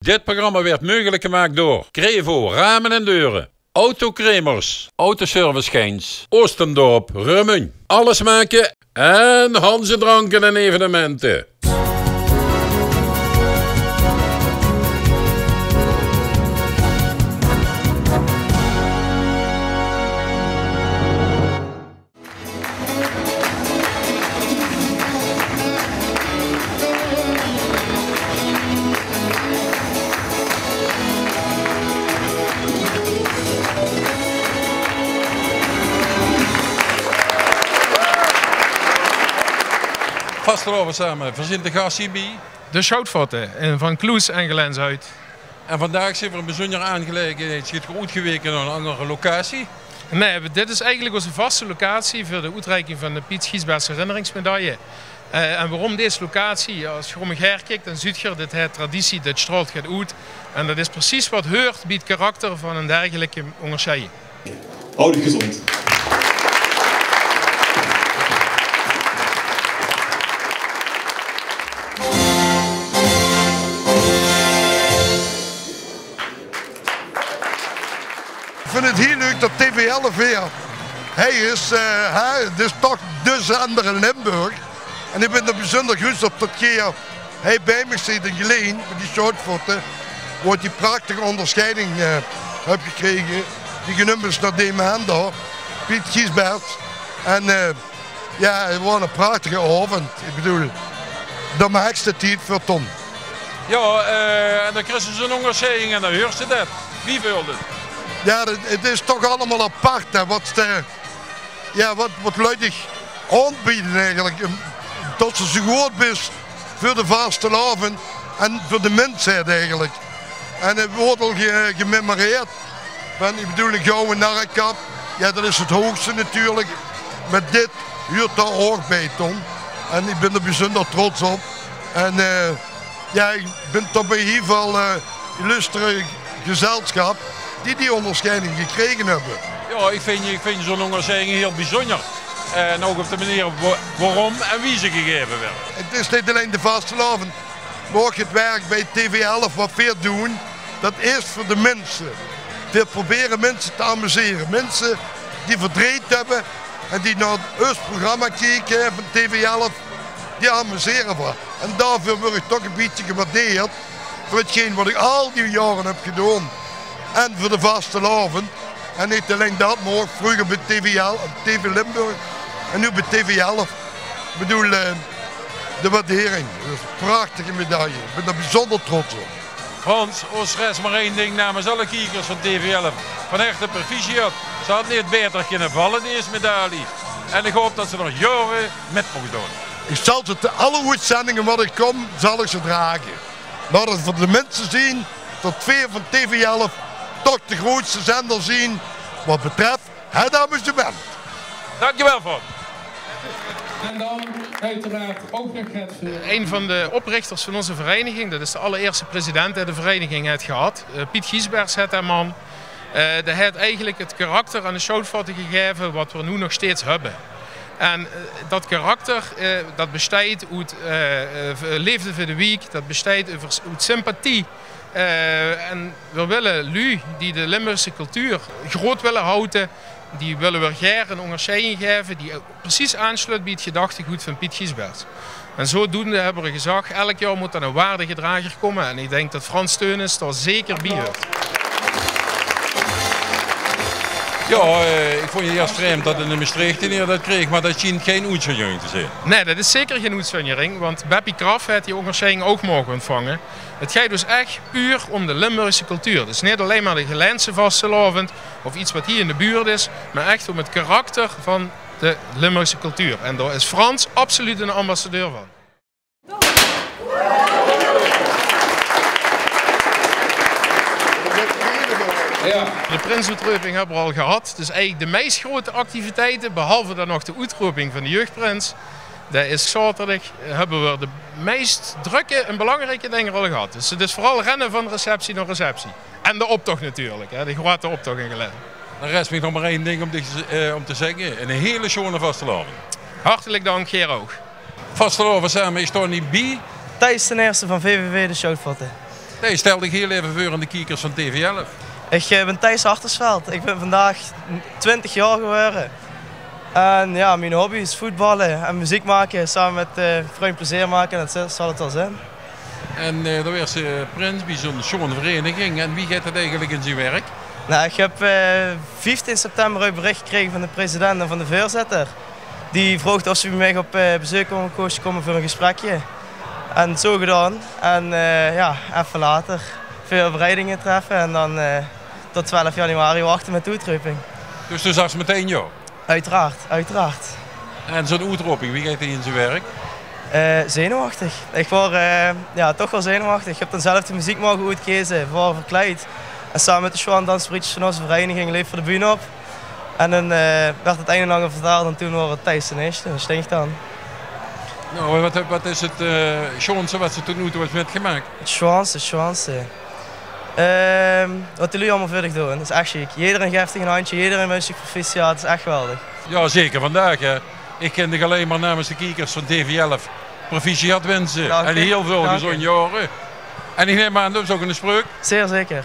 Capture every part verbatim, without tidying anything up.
Dit programma werd mogelijk gemaakt door Crevo Ramen en Deuren, Auto Kremers, Autoservice Geins, Oostendorp, Remunj, Alles Maken en Hanze Dranken en Evenementen. Vastelaovend same, veer zien te gas hie bie de Sjoutvotte, eh, van Kloes en Glen Zuid. En vandaag zien veer ein bezunjer aangelegenheid, sjiet geer oetgeweke nao ein anger locatie. Nae, dit is eigelik ózze vaste locatie veur de oetreiking van de Piet Giesbers herinneringsmedaille. Eh, en waorom dees locatie? Jao, es geer óm uch haer kiek, dan zuut geer, dit haet traditie, dit straolt get oet. En dat is precies wat heurt bie 't karakter van ein dergelijke óngersjeiding. Haoj dich gezónd. Ich vinj 't hiel leuk dat T V elf hie, hie is, eh, hè, 't is toch de zender in Limburg. En ich bin d'r bezunder gruuts op dat geer hie bie mich zeet in Geleen, bie die Sjoutvotte, wo ich die prachtige óngersjeiding, eh, höb gekrege. Die genómp is nao dae maan dao, Piet Giesbers. En, eh, jao, 't waor eine prachtige aovend. Ich bedoel, dao maaks te tied veur, Ton. Jao, eh, en dan kriegs te zo'n óngersjeiding en dan heurs te dat. Wie veult 't? Jao, 't, 't is toch allemaol apart, hè, wat de, jao, wat, wat luuj dich aanbeje eigelik. Ehm, tot ste zoe good bis veur de vastelaovend en veur de minsheid eigelik. En 't weurt al ge-, gememoreerd. Want ich bedoel, eine gouwe narrekap, jao, dat is 't hoogste natuurlik. Mer dit huurt dao ouch bie, Ton. En ich bin d'r bezunder trots op. En, eh, jao, ich bin toch bie hiel väöl, eh, illustere gezelsjap die die óngersjeiding gekrege höbbe. Jao, ich vinj, ich vinj zo'n óngersjeiding hiel bezunder. En ouch op de meneer wo-, waorom en wie ze gegaeve wuuert. 't Is neet allein de vastelaovend, mer ouch 't werk bie T V elf, wat veer doon, dat is veur de minse. Veer probere minse te amusere. Minse die verdreet höbbe en die nao us programma kieke van T V elf, die amusere veer. En daoveur weur ich toch e bietje gewaardeerd. Veur hetgeen wat ich al die jaore höb gedaon. En veur de vastelaovend. En neet allein dat, mer ouch vreuger bie T V L, T V Limburg. En noe bie T V elf. Ich bedoel, eh, de waardering. Dat is 'n prachtige medaille. Ich bin d'r bezunder trots op. Frans, ós rest mer ein ding namens alle kiekers van T V elf. Van herte proficiat. Ze had neet baeter kinne valle, dees medaille. En ich haop dat ze nog jaore mit moge doon. Ich zal ze te alle oetzendinge wat ich kóm, zal ich ze drage. Laot 't veur de minse zien tot veer van T V elf toch de groetste zender zien wat betröf het amusement. Dankjewel, Frans. En dan uiteraard ook nog het, eh, een van de oprichters van onze vereniging, dat is de allereerste president die de vereniging het gehad. Eh, Piet Giesbers het dae man. Eh, dae het eigelik het karakter aan de Sjoutvotte gegaeve wat veer noe nog steeds höbbe. En, eh, dat karakter, eh, dat besteit oet, eh, eh, leefde veur de wiek, dat besteit euver, oet sympathie. Eh, en veer wille luuj die de Limburgse cultuur groot wille haute, die wille veer gaer 'n óngersjeiding gaeve die precies aansluut bie 't gedachtegood van Piet Giesbers. En zodoende höbbe veer gezag, elk jaor mót d'r 'ne waardige drager kómme. En ich dink dat Frans Theunisz dao zeker bie huurt. Jao, eh, ich vónj 't iers vreemd dat 'ne Mestreechteneer dat kreeg, mer dat sjient gein oetzunjering te zeen. Nae, dat is zeker gein oetzunjering, want Beppie Kraft het die óngersjeiding ouch moge óntvange. 't Geit dus ech puur óm de Limburgse cultuur. Dus neet allein mer de Geleinse vastelaovend of get wat hie in de buurt is, mer ech óm 't karakter van de Limburgse cultuur. En dao is Frans absoluut 'nen ambassadeur van. Jao. De prinsoetroping höbbe veer al gehad. Dus eigelik de meis groete activiteite, behalve dan nog de oetroping van de jeugdprins. Dat is zaoterdig, eh, höbbe veer de meis drökke en belangrieke dinger al gehad. Dus 't is veural renne van receptie nao receptie. En de optoch natuurlik, hè, de groete optoch in Gelaen. Dan rest mich nog mer ein ding óm dich, eh, óm te zègke. Eine hele sjoeane vastelaovend. Hartelik dank, geer ouch. Vastelaovend same, ich staon hie bie Thijs ten Eerste van V V V de Sjoutvotte. Thijs, stel dich hiel effe veur aan de kiekers van T V elf. Ich, eh, bin Thijs Hartensveld. Ich bin vandaag twintig jaor gewore. En jao, mien hobby is voetballe en meziek make, same mit, eh, vrunj plezeer make, det zal, zal 't waal zeen. En, eh, dan waers se prins bie zoe'n sjoon vereiniging. En wie geit det eigelik in zien werk? Nou, ich höb, eh, vieftien september ein berich gekrege van de president en van de veurzitter. Die vroog of ze bie mich op, eh, bezeuk kómme, kóste kómme veur ein gesprekje. En zo gedaon. En, eh, jao, effe later veurbereidinge treffe en dan, eh, tot twelf januari wachte mit de oetroeping. Dus doe zags metein jao? Oeteraard, oeteraard. En zoe'n oetroeping, wie geit die in zien werk? Eh, zenuwechtig. Ich waor, eh, jao, toch waal zenuwechtig. Ich höb dan zelf de meziek moge oetkeze, waor verkleid. En same mit de sjoon dansmarietjes van ós vereiniging leep v'r de bühne op. En dan, eh, waerd 't ein en anger verteld en toen waor 't Thijs d'n Ierste, dao sting ich dan. Nou, wat, wat is 't, eh, sjoonste wat se tot noe toe höbs mitgemaak? 't Sjoonste, 't sjoonste. Ehm, wat die luuj allemaol veur dich doon, is ech sjiek. Jederein gaef dich ein hendsje, jederein wunsj dich proficiat, is ech geweldig. Jao, zeker vandaag, hè. Ich kin dich allein mer namens de kiekers van T V elf proficiat winse. Dank dich. En hiel väöl gezónj jaore. En ich num aan, det is ouch ein spreuk. Zeer zeker.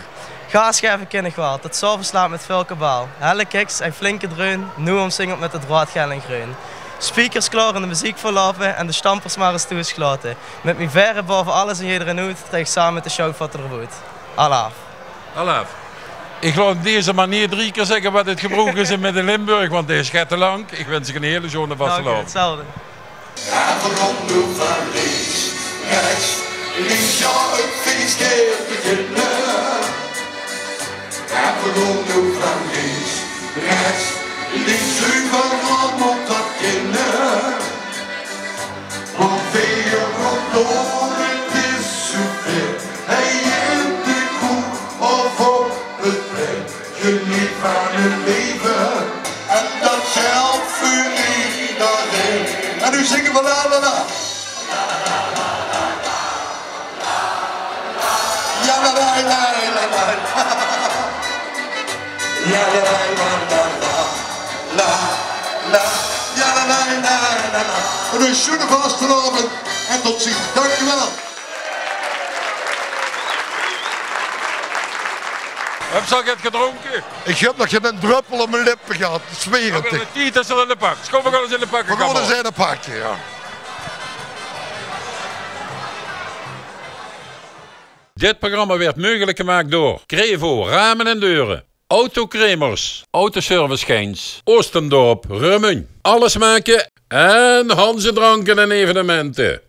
Gaas gaeve kin ich waal, tot 's aoves laat mit väöl kabaal. Helle kicks en flinke dreun, noe ómsingeld mit 't roead, gael en greun. Speakers klaor en de meziek vol laope en de stampers mer ins thoes gelaote. Mit mien vaere baove alles en jederein oet, trek ich same mit de sjouw v'r d'roet. Alaaf. Alaaf. Ich laot op deze manier drie kier zègke wat 't gebroek is in Midde-Limburg, want 't is get te lang. Ich wins uch ein hiel sjoon vastelaovend. Dank dich, 'tzelfde. En v'r gaon noe van links, rechts, links, jao, 't fieës geit beginne. En v'r gaon noe van links, rechts, links, euveral mót det kinne. Want veer gaon door, 't is zoeväöl, hie in de kroeg of op 't plein. Geneet van 't laeve. En det geldj veur ederein. En noe zinge v'r la la la. Ja la la la la la. Ja la la la la la. La la. Ja la la la la la. En ein sjoene vastelaovend. En tot ziens. Dank uch waal. Höbs se al get gedrónke? Ich höb nog geine dröppel op mien lippe gehad, ich zweer 't. Jao, waal, de tied is al in de pak. Kóm, v'r gaon ins in de pak. V'r gaon ins in de pak, jao. Dit programma werd meugelik gemaak door Crevo Ramen en Deuren, Auto Kremers, Autoservice Geins, Oostendorp, Remunj, Alles Make en Hanze Dranken en Evenementen.